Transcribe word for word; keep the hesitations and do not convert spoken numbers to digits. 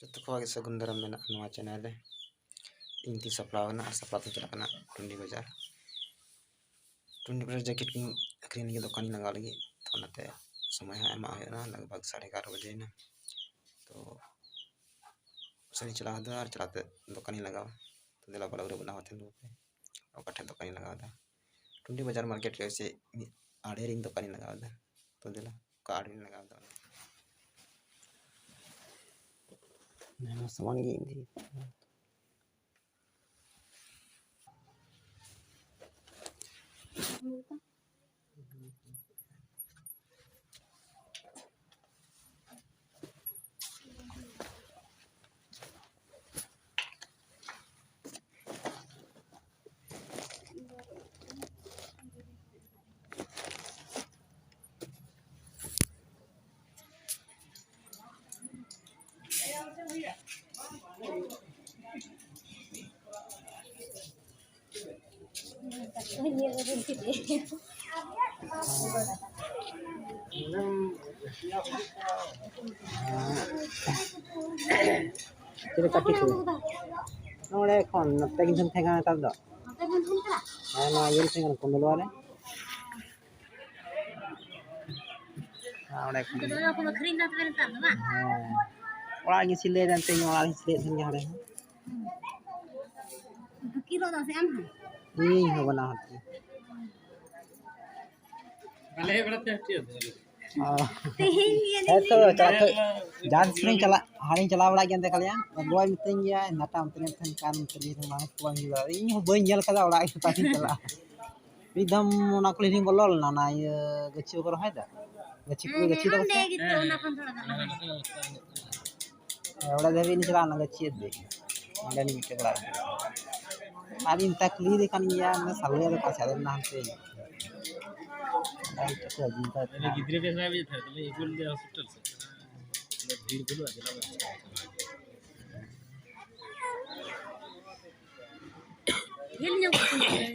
ᱡᱚᱛᱚ ᱠᱚᱣᱟᱜ ᱜᱮ ᱥᱟᱹᱜᱩᱱ ᱫᱟᱨᱟᱢ ᱢᱮᱱᱟᱜᱼᱟ ᱱᱚᱣᱟ ᱪᱮᱱᱮᱞ ᱨᱮ᱾ ᱤᱧ ᱛᱤᱧ ᱥᱟᱯᱲᱟᱣ ᱠᱟᱱᱟ ᱟᱨ ᱥᱟᱯᱲᱟᱣ ᱛᱤᱧ ᱪᱟᱞᱟᱜ ᱠᱟᱱᱟ ᱴᱩᱱᱰᱤ ᱵᱟᱡᱟᱨ᱾ ᱴᱩᱱᱰᱤ ᱵᱟᱡᱟᱨ ᱡᱮᱠᱮᱴ ᱠᱤᱱ ᱟᱹᱠᱷᱨᱤᱧ ᱞᱟᱹᱜᱤᱫ, ᱫᱚᱠᱟᱱᱤᱧ ᱞᱟᱜᱟᱣ ᱞᱟᱹᱜᱤᱫ, ᱛᱚ ᱚᱱᱟᱛᱮ ᱥᱚᱢᱚᱭ ᱦᱚᱸ ᱮᱢᱟᱜ ᱦᱩᱭᱩᱜᱼᱟ, ᱞᱟᱜᱽ ᱵᱷᱟᱜᱽ ᱥᱟᱲᱮ ᱮᱜᱟᱨᱚ ᱵᱟᱡᱮᱭᱮᱱᱟ᱾ ᱛᱚ ᱥᱮᱱᱤᱧ ᱪᱟᱞᱟᱣ ᱠᱟᱫᱟ ᱟᱨ ᱪᱟᱞᱟᱣ ᱠᱟᱛᱮ ᱫᱚᱠᱟᱱᱤᱧ ᱞᱟᱜᱟᱣᱟ᱾ ᱛᱚ ᱫᱮᱞᱟ ᱵᱚᱞᱚ ᱨᱮ ᱵᱮᱱᱟᱣ ᱠᱟᱛᱮ ᱫᱩᱲᱩᱵ ᱯᱮ, ᱚᱠᱟ ᱴᱷᱮᱱ ᱫᱚᱠᱟᱱᱤᱧ ᱞᱟᱜᱟᱣ ᱮᱫᱟ᱾ ᱴᱩᱱᱰᱤ ᱵᱟᱡᱟᱨ ᱢᱟᱨᱠᱮᱴ ᱨᱮ ᱥᱮ ᱢᱤᱫ ᱟᱲᱮ ᱨᱤᱧ ᱫᱚᱠᱟᱱᱤᱧ ᱞᱟᱜᱟᱣ ᱮᱫᱟ᱾ ᱛᱚ ᱫᱮᱞᱟ, ᱚᱠᱟ ᱟᱲᱮ ᱨᱤᱧ ᱞᱟᱜᱟᱣ ᱮᱫᱟ᱾ ᱟᱭᱢᱟ ᱥᱟᱢᱟᱱ ᱜᱤᱧ ᱤᱫᱤ᱾ ᱪᱮᱫ ᱞᱮᱠᱟ ᱴᱷᱤᱠ ᱦᱩᱭᱩᱜᱼᱟ? ᱱᱚᱰᱮ ᱠᱷᱚᱱ ᱱᱚᱛᱮ ᱜᱮ ᱛᱟᱦᱮᱸ ᱠᱟᱱᱟ ᱱᱮᱛᱟᱨ ᱫᱚ᱾ ᱱᱚᱛᱮ ᱵᱮᱱ ᱛᱟᱦᱮᱱ ᱠᱟᱱᱟ? ᱦᱮᱸ, ᱱᱚᱣᱟ ᱤᱭᱟᱹ ᱨᱮ ᱛᱟᱦᱮᱸ ᱠᱟᱱᱟ, ᱠᱚᱸᱫᱚᱞᱣᱟ ᱨᱮ᱾ ᱦᱮᱸ, ᱚᱸᱰᱮ ᱠᱷᱚᱱ᱾ ᱟᱫᱚ ᱚᱱᱟ ᱠᱚᱫᱚ ᱟᱹᱠᱷᱨᱤᱧ ᱫᱟ ᱛᱚᱵᱮ ᱱᱮᱛᱟᱨ ᱫᱚ ᱵᱟᱝ? ᱦᱮᱸ᱾ ᱚᱲᱟᱜ ᱜᱮ ᱥᱤᱞᱟᱹᱭ ᱫᱟ, ᱱᱤᱛᱚᱜ ᱤᱧ ᱚᱲᱟᱜ ᱨᱤᱧ ᱥᱤᱞᱟᱹᱭᱮᱫ ᱛᱟᱦᱮᱱ ᱜᱮᱭᱟ ᱦᱟᱸᱰᱮ ᱦᱚᱸ᱾ ᱦᱩᱸ᱾ ᱠᱤᱨᱚᱜ ᱫᱟ ᱥᱮ ᱟᱢ ᱦᱚᱸ? ᱤᱧ ᱦᱚᱸ ᱵᱟᱱᱟ ᱦᱚᱲ ᱛᱮ᱾ ᱵᱟᱞᱮ ᱦᱮᱡ ᱵᱟᱲᱟ ᱛᱮ ᱦᱟᱹᱴᱤᱭᱟᱹ ᱫᱚ? ᱚ᱾ ᱛᱮᱦᱮᱧ ᱜᱮ ᱦᱮᱸ ᱛᱚ, ᱞᱤᱧ ᱪᱟᱞᱟᱜ ᱛᱚ, ᱡᱟᱦᱟᱸ ᱛᱤᱥ ᱞᱤᱧ ᱪᱟᱞᱟᱜ, ᱦᱟᱱᱮᱧ ᱪᱟᱞᱟᱣ ᱵᱟᱲᱟᱜ ᱜᱮᱭᱟ ᱮᱱᱛᱮ ᱠᱷᱟᱹᱞᱤ, ᱦᱟᱸᱜ᱾ ᱵᱟᱵᱟᱭ ᱢᱤᱛᱟᱹᱧ ᱜᱮᱭᱟ, "ᱱᱟᱴᱟ ᱚᱱᱛᱮ ᱨᱮ ᱛᱟᱦᱮᱱ ᱠᱟᱱ ᱠᱟᱹᱢᱤ ᱨᱮ ᱵᱟᱝ ᱦᱩᱭᱩᱜᱼᱟ᱾" ᱤᱧ ᱦᱚᱸ ᱵᱟᱹᱧ ᱧᱮᱞ ᱠᱟᱫᱟ ᱚᱲᱟᱜ ᱜᱮ, ᱚᱠᱟ ᱨᱤᱧ ᱪᱟᱞᱟᱜᱼᱟ᱾ ᱢᱤᱫ ᱫᱷᱟᱣ ᱚᱱᱟ ᱠᱩᱞᱦᱤ ᱨᱤᱧ ᱵᱚᱞᱚ ᱞᱮᱱᱟ, ᱚᱱᱟ ᱤᱭᱟᱹ ᱜᱟᱹᱪᱷᱤ ᱠᱚ ᱨᱚᱦᱚᱭ ᱫᱟ, ᱜᱟᱹᱪᱷᱤ ᱠᱚ, ᱦᱮᱸ, ᱜᱟᱹᱪᱷᱤ ᱦᱮᱸ, ᱫᱟ ᱚᱸᱰᱮ ᱠᱚᱥᱮ? ᱜᱮᱛᱚ, ᱚᱱᱟ ᱠᱷᱚᱱ ᱛᱷᱚᱲᱟ ᱜᱟᱱ ᱞᱟᱦᱟ᱾ ᱦᱮᱸ, ᱚᱸᱰᱮ ᱫᱷᱟᱹᱵᱤᱡ ᱞᱤᱧ ᱪᱟᱞᱟᱣ ᱞᱮᱱᱟ, ᱜᱟᱹᱪᱷᱤ ᱤᱫᱤ᱾ ᱚᱸᱰᱮ ᱱᱤᱡ ᱢᱤᱫᱴᱮᱡ ᱠᱚᱲᱟ ᱜᱤᱫᱽᱨᱟᱹ᱾ ᱟᱨ ᱤᱧ ᱢᱮᱛᱟᱭ ᱠᱩᱞᱤᱭᱮᱫᱮ ᱠᱟᱱ ᱜᱮᱭᱟ, ᱢᱮᱱᱫᱟ, "ᱥᱟᱞᱩᱭᱟ ᱫᱚ ᱚᱠᱟ ᱥᱮᱫ ᱨᱮ ᱢᱮᱱᱟᱜᱼᱟ?" ᱦᱟᱱᱛᱮ᱾ ᱟᱫᱚ ᱤᱧ ᱴᱷᱮᱱ ᱠᱚ ᱟᱹᱜᱩ ᱠᱟᱫᱮ ᱛᱟᱦᱮᱸᱫ᱾ ᱜᱤᱫᱽᱨᱟᱹ ᱵᱮᱥ ᱵᱟᱭ ᱵᱩᱡᱷᱟᱹᱣ ᱛᱟᱦᱮᱸᱫ, ᱛᱟᱦᱞᱮ ᱤᱜᱩᱞ ᱫᱮ ᱦᱚᱥᱯᱤᱴᱟᱞ ᱥᱮᱫ᱾ ᱚᱸᱰᱮ ᱵᱷᱤᱲ ᱵᱟᱹᱱᱩᱜᱼᱟ, ᱫᱮᱞᱟ ᱵᱚᱱ ᱪᱟᱞᱟᱜᱼᱟ᱾ ᱧᱮᱞ ᱧᱚᱜ ᱠᱟᱛᱮ᱾